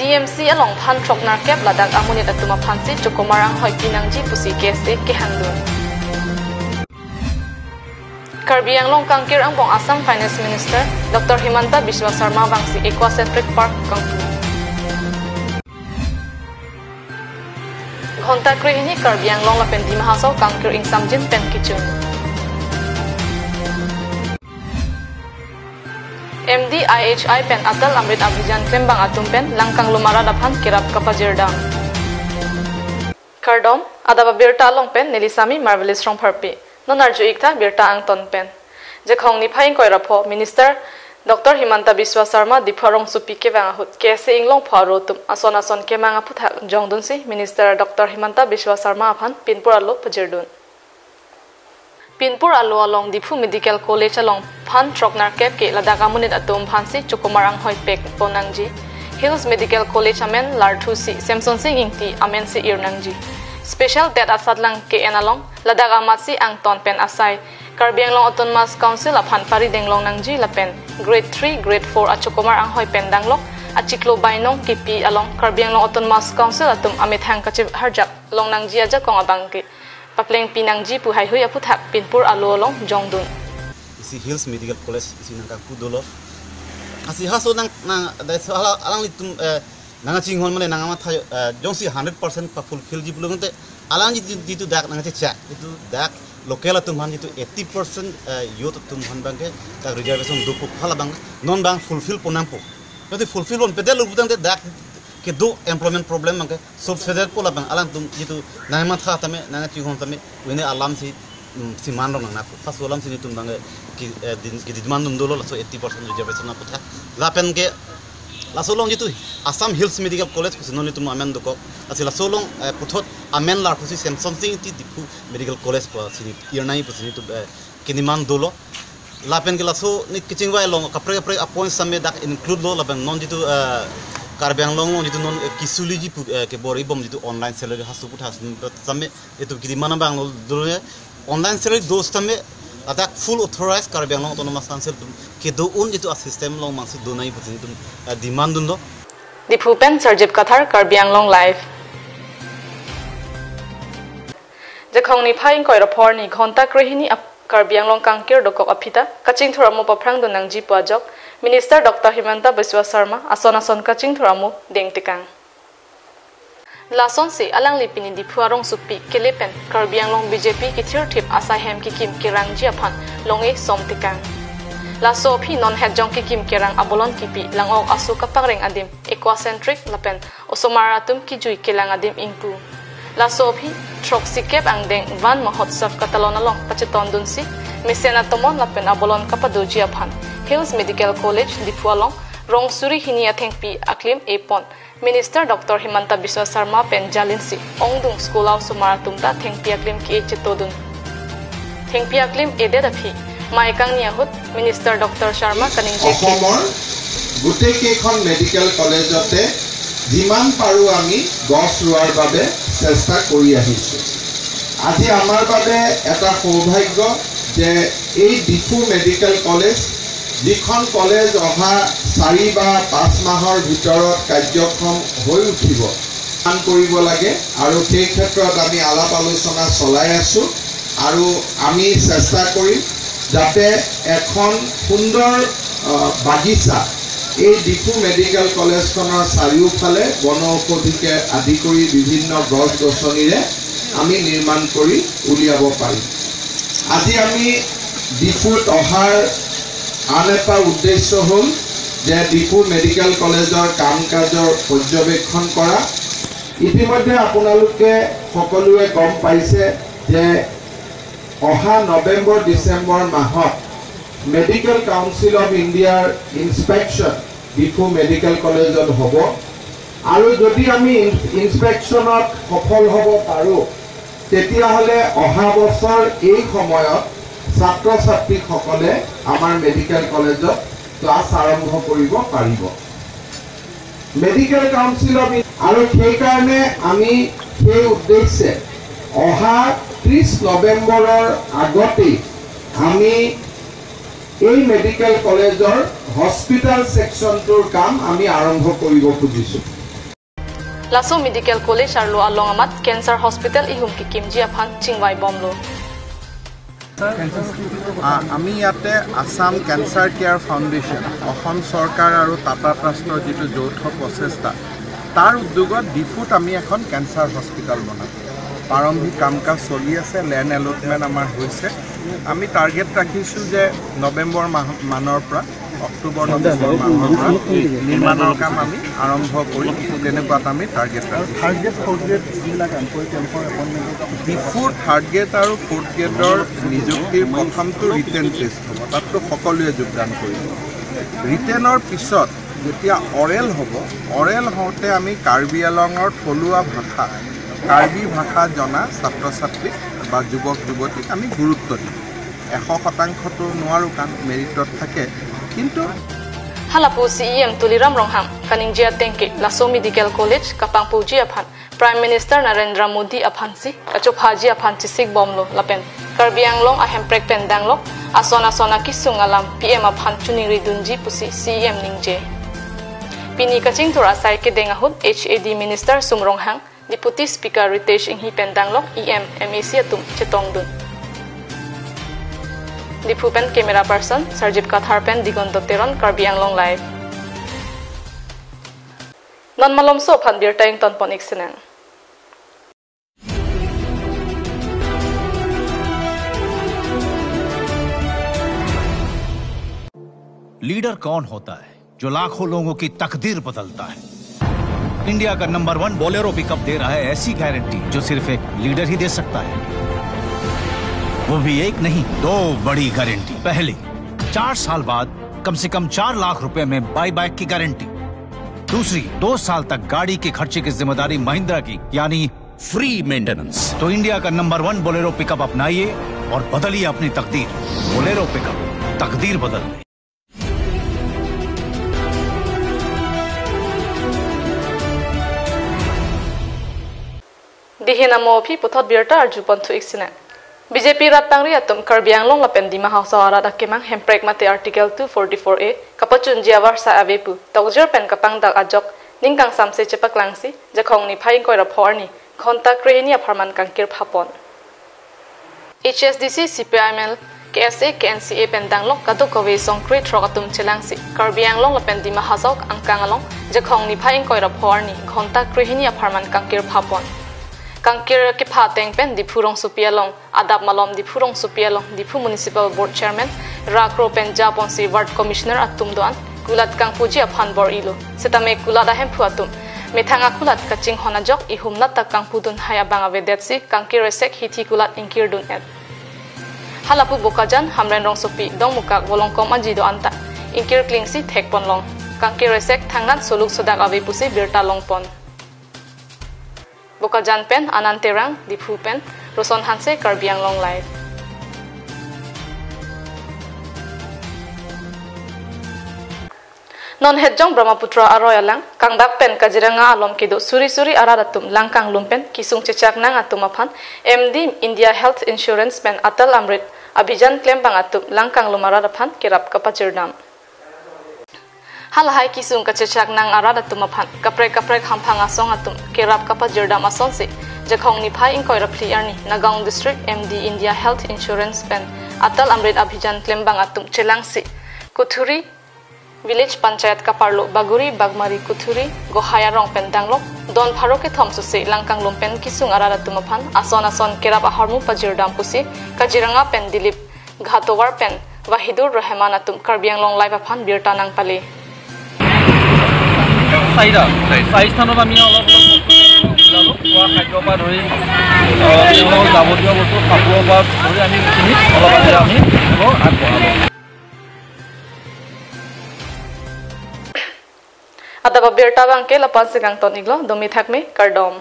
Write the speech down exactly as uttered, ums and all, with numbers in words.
T M C along phan throknerkep ladak amonit atum aphansi chokomar anghoi pinangji pusi K S A kehangdun. Karbi Anglong kangkir angbong Assam Finance Minister Doctor Himanta Biswa Sarma vangsi Aquacentric Park kangpu. Ghonta krehini Karbi Anglong lapen Dima Hasao kangkir ingsamjin pen kechun. M D I H I pen Atal Amrit Abhijan klembang atum pen lang kanglum arat aphan kerap kapajirdam. Kardom, adap abirta along pen neli Sami Marvelous Rongpharpi. Non arju-iktha birta angton pen. Jekhong niphai ingkoi ra pho Minister Doctor Himanta Biswa Sarma Diphu arongsopi kevang ahut K S A inglongpho aro atum ason ason kemang aphuthak jongdunsi Minister Doctor Himanta Biswa Sarma aphan pinpur alo pajirdun. Pinpur alo along Diphu Medical College along phan throknerkep ke ladak amonit atum aphansi chokomar anghoi pek ponnangji. Hills Medical College amen larthusi Semson Sing Ingti amensi irnangji. Special TET asatlang ke-en along ladak amatsi angton pen asai Karbi Anglong Autonomous Council aphan parideng longnangji lapen Grade three, Grade four achokomar anghoi pen danglok achiklo bainong kipi along Karbi Anglong Autonomous Council atum amethang kachiharjap longnangji ajakong abang ke paplengpi nangji pu haihui aphuthak pinpur alo along jongdun. Isi Hills Medical College isi nangkangpu dolo. Lasi halaso nang nang dai so ala alanglitum eh, nangkachinghon mane nangkamatha eh, jongsi hundred percent pa fulfill ji pulo tangte alang jitu jitu dak nangkachechak jitu dak local atum aphan jitu eighty percent eh, youth atum aphan abang ke dak reservation dopo hala abang non abang fulfill ponnangpo. Jodi fulfill ponpedet lo pu tangte dak kedo employment problem abang ke solve sedet po labang alangtum jitu nangkamatha tame nangkachinghon tame pu hini alamsi mm, si man rong nangnak. Halaso alamsi netum abang ke ki eh, din ki demand dun dolo laso eighty percent reservation aphuthak. Lapen ke laso along jitu Assam Hills Medical College pusi non netum amen dokok. Lasi laso along eh, puthot amen larthusi Semson Sing Ingti Diphu Medical College pusi irnai pusi netum eh, ki demand dolo. Lapen ke laso ne kachingvai along kaprek kaprek apoint same dak include lo lapen non jitu eh, Karbi Anglong along jitu non eh, kesoliji pu eh, kebor-ibom jitu online salary halaso aphuthak same itum ki demand abang lo dolo, online salary do sitame ladak full authorized Karbi Anglong Autonomous Council atum kedo un jitu a system along mangsi donai pusi netum eh, demand dunlo. Diphu pen Sarjip Kathar, Karbi Anglong Live. Jekhong niphai ingkoi ra pho arni Ghonta krehini ap Karbi Anglong kangkir dokok aphi ta kachingthur amo paphrang dun nangji pu ajok Minister Doctor Himanta Biswa Sarma ason ason kachingthur amo dengtekang. Lasonsi alangli pini Diphu arongsopi kele pen Karbi Anglong B J P kethirthip asai hem kekim kerangji aphan long-e somtekang. Laso aphi non hetjong kekim kerang abolon kipi lang-ok aso kapangreng adim Aquacentric lapen osomar atum kejui kelang adim ingpu. Laso aphi throksikep angdeng Van Mahotsav katalon along pachetondunsi mesen atomon lapen abolon kapadoji aphan Hills Medical College Diphu along rong suri hini athengpi aklim epon Minister Doctor Himanta Biswa Sarma pen jalinsi ongdung school a-osomar atum ta thengpi aklim ke-e chetodun. Thengpi aklim edet aphi mai kangni ahut Minister Doctor Sarma kaningje ke অসমৰ গোটেইকেইখন মেডিকেল কলেজতে যিমান পাৰোঁ আমি গছ ৰোৱাৰ বাবে চেষ্টা কৰি আহিছোঁ। আজি আমাৰ বাবে এটা সৌভাগ্য যে এই ডিফু মেডিকেল কলেজ, যিখন কলেজ অহা চাৰি বা পাঁচ মাহৰ ভিতৰত কাৰ্যক্ষম হৈ উঠিব, কাম কৰিব লাগে আৰু সেই ক্ষেত্ৰত আমি আলাপ আলোচনা চলাই আছোঁ আৰু আমি চেষ্টা কৰিম যাতে এখন সুন্দৰ আহ, বাগিচা এই ডিফু মেডিকেল কলেজখনৰ চাৰিওফালে বনৌষধিকে আদি কৰি বিভিন্ন গছ গছনিৰে আমি নিৰ্মাণ কৰি উলিয়াব পাৰিম। আজি আমি ডিফুত অহাৰ আন এটা উদ্দেশ্য হ'ল যে ডিফু মেডিকেল কলেজৰ কাম কাজৰ পৰ্যবেক্ষণ কৰা। ইতিমধ্যে আপোনালোকে সকলোৱে গম পাইছে যে অহা নৱেম্বৰ ডিচেম্বৰ মাহত মেডিকেল কাউন্সিল অৱ ইণ্ডিয়াৰ ইনস্পেকশ্যন ডিফু মেডিকেল কলেজত হ'ব আৰু যদি আমি ইন- ইনস্পেকশ্যনত সফল হ'ব পাৰোঁ, তেতিয়াহ'লে অহা বছৰ এই সময়ত ছাত্ৰ ছাত্ৰীসকলে আমাৰ মেডিকেল কলেজত ক্লাছ আৰম্ভ কৰিব পাৰিব। মেডিকেল কাউন্সিল অৱ ইন- আৰু সেইকাৰণে আমি সেই উদ্দেশ্যে অহা ত্ৰিছ নৱেম্বৰৰ আগতেই আমি এই মেডিকেল কলেজৰ হস্পিটেল ছেকশ্যনটোৰ কাম আমি আৰম্ভ কৰিব খুজিছোঁ। Laso Medical College arlo along amat Cancer Hospital ihum kekimji aphan chingvai bomlo. আ, আমি ইয়াতে আছাম কেঞ্চাৰ কেয়াৰ ফাউণ্ডেশ্যন, অসম চৰকাৰ আৰু টাটা ট্ৰাষ্টৰ যিটো যৌথ প্ৰচেষ্টা, তাৰ উদ্যোগত ডিফুত আমি এখন কেঞ্চাৰ হস্পিটেল বনাম। প্ৰাৰম্ভিক কাম কাজ চলি আছে, লেণ্ড এলটমেণ্ট আমাৰ হৈছে। আমি টাৰ্গেট ৰাখিছোঁ যে নৱেম্বৰ মাহ, মানৰ পৰা, অক্টোবৰ নৱেম্বৰ মাহৰ পৰা নিৰ্মাণৰ কাম আমি আৰম্ভ কৰিম, তেনেকুৱাত আমি টাৰ্গেট ৰাখিছোঁ। থাৰ্ড গ্ৰেড, ফ'ৰ্থ গ্ৰেড যিবিলাক এমপ্লয়ী, তেওঁলোকৰ এপইণ্টমেণ্টৰ ডিফুৰ থাৰ্ড গ্ৰেড আৰু ফ'ৰ্থ গ্ৰেডৰ নিযুক্তিৰ প্ৰথমটো ৰিটেন টেষ্ট হ'ব, তাততো সকলোৱে যোগদান কৰিব। ৰিটেনৰ পিছত যেতিয়া অৰেল হ'ব, অৰেল হওঁতে আমি কাৰ্বি আংলঙৰ থলুৱা ভাষা, কাৰ্বি ভাষা জনা ছাত্ৰ ছাত্ৰীক বা যুৱক যুৱতীক আমি গুৰুত্ব দিম। এশ শতাংশটো নোৱাৰোঁ, কাৰণ মেৰিটত থাকে, কিন্তু Halapu C E M Tuliram Ronghang kaningje ateng ke laso Medical College kapangpuji aphan Prime Minister Narendra Modi aphansi kachophaji aphan chesik bomlo lapen Karbi Anglong ahemprek pen danglok ason ason akisung alam P M aphan choningri dunji pusi C E M ningje. Pini kachingthur asai kedeng ahut H A D Minister Sum Ronghang, Deputy Speaker Ritesh Enghi pen danglok E M, M A C atum chetongdun. Diphu pen camera person Sarjip Kathar pen Digonto Teron, Karbi Anglong Live. Non malomso aphan birta ingtonpon ik sinang. Leader कौन होता है जो लाखों लोगों की तकदीर बदलता है? इंडिया का नंबर वन बोलेरो पिकअप दे रहा है ऐसी गारंटी जो सिर्फ एक लीडर ही दे सकता है, वो भी एक नहीं, दो बड़ी गारंटी। पहली, चार साल बाद कम से कम चार लाख रुपए में बाईबैक की गारंटी। दूसरी, दो साल तक गाड़ी के खर्चे की जिम्मेदारी महिंद्रा की, यानी फ्री मेंटेनेंस। तो इंडिया का नंबर वन बोलेरो पिकअप अपनाइए और बदलिए अपनी तकदीर। बोलेरो पिकअप, तकदीर बदलने। Dihin amo aphi puthot birta arjupon thu ik sinang. B J P rat pangri atum Karbi Anglong lapen Dima Hasao arat akemang hemprek mate Article two forty-four A kapachunji avarsai ave pu tokjir pen kapangdak ajok ning kangsamse chepaklangsi Jakhong niphai ingkoi ra pho arni ghonta krehini apharman kangkir phapon. H S D C, C P I M L, K S A, K N C A pen danglok kadokave songkre throk atum chelangsi Karbi Anglong lapen Dima Hasao angkang along Jakhong niphai ingkoi ra pho arni ghonta krehini apharman kangkir phapon. Kangkir kepha ateng pen Diphu rongsopi along adap malom Diphu rongsopi along Diphu Municipal Board Chairman Rakro pen japonsi Ward Commissioner atum do-an kulat kangpuji aphan bor-ilo. Setame kulat ahemphu atum methang akulat kachinghon ajok ihum nat ta kangpudun hai abang avedetsi kangkir esek hithi kulat ingkirdun-et. Halapu Bokajan, Hamren rongsopi, Dongmukak, Volongkom aji do-an ta ingkir klingsi thekponlong. Kangkir esek thangnat soluk sodak ave pusi birta longpon. Bokajan pen Anand Terang, Diphu pen Roson Hanse, Karbi Anglong Live. Non hetjong Brahmaputra aroi alang, Kangdak pen Kaziranga along kedo suri suri arat atum lang kanglum pen kesung chechak nang atum aphan M D India Health Insurance pen Atal Amrit Abhijan klembang atum lang kanglum arat aphan kerap kapachirdam. Halahai kesung kachechak nang arat atum aphan kaprek kaprek hamphang asong atum kerap kapachirdam asonsi Jakhong niphai ingkoi ra phli arni Nagaon District M D India Health Insurance pen Atal Amrit Abhijan klembang atum chelangsi Kuthuri Village Panchayat kaparlo Baguri Bagmari Kuthuri Gohai arong pen danglok don pharo kethom susi lang kanglum pen kesung arat atum aphan ason ason kerap ahormu pachirdam pusi Kaziranga pen Dilip Ghatovar pen Wahidur Rahman atum Karbi Anglong Live aphan birta nangpale. চাৰিটা, চাৰি স্থানত আমি অলপ মিলালোঁ। খোৱা খাদ্যৰ পৰা ধৰি, আহ, তেওঁলোকৰ যাৱতীয় বস্তু, কাপোৰৰ পৰা ধৰি আমি এইখিনি অলপ আজি আমি তেওঁলোকক আগবঢ়ালোঁ। Adap abirta abangke lapu-ansi kangton iklo, domi thakmi, kardom.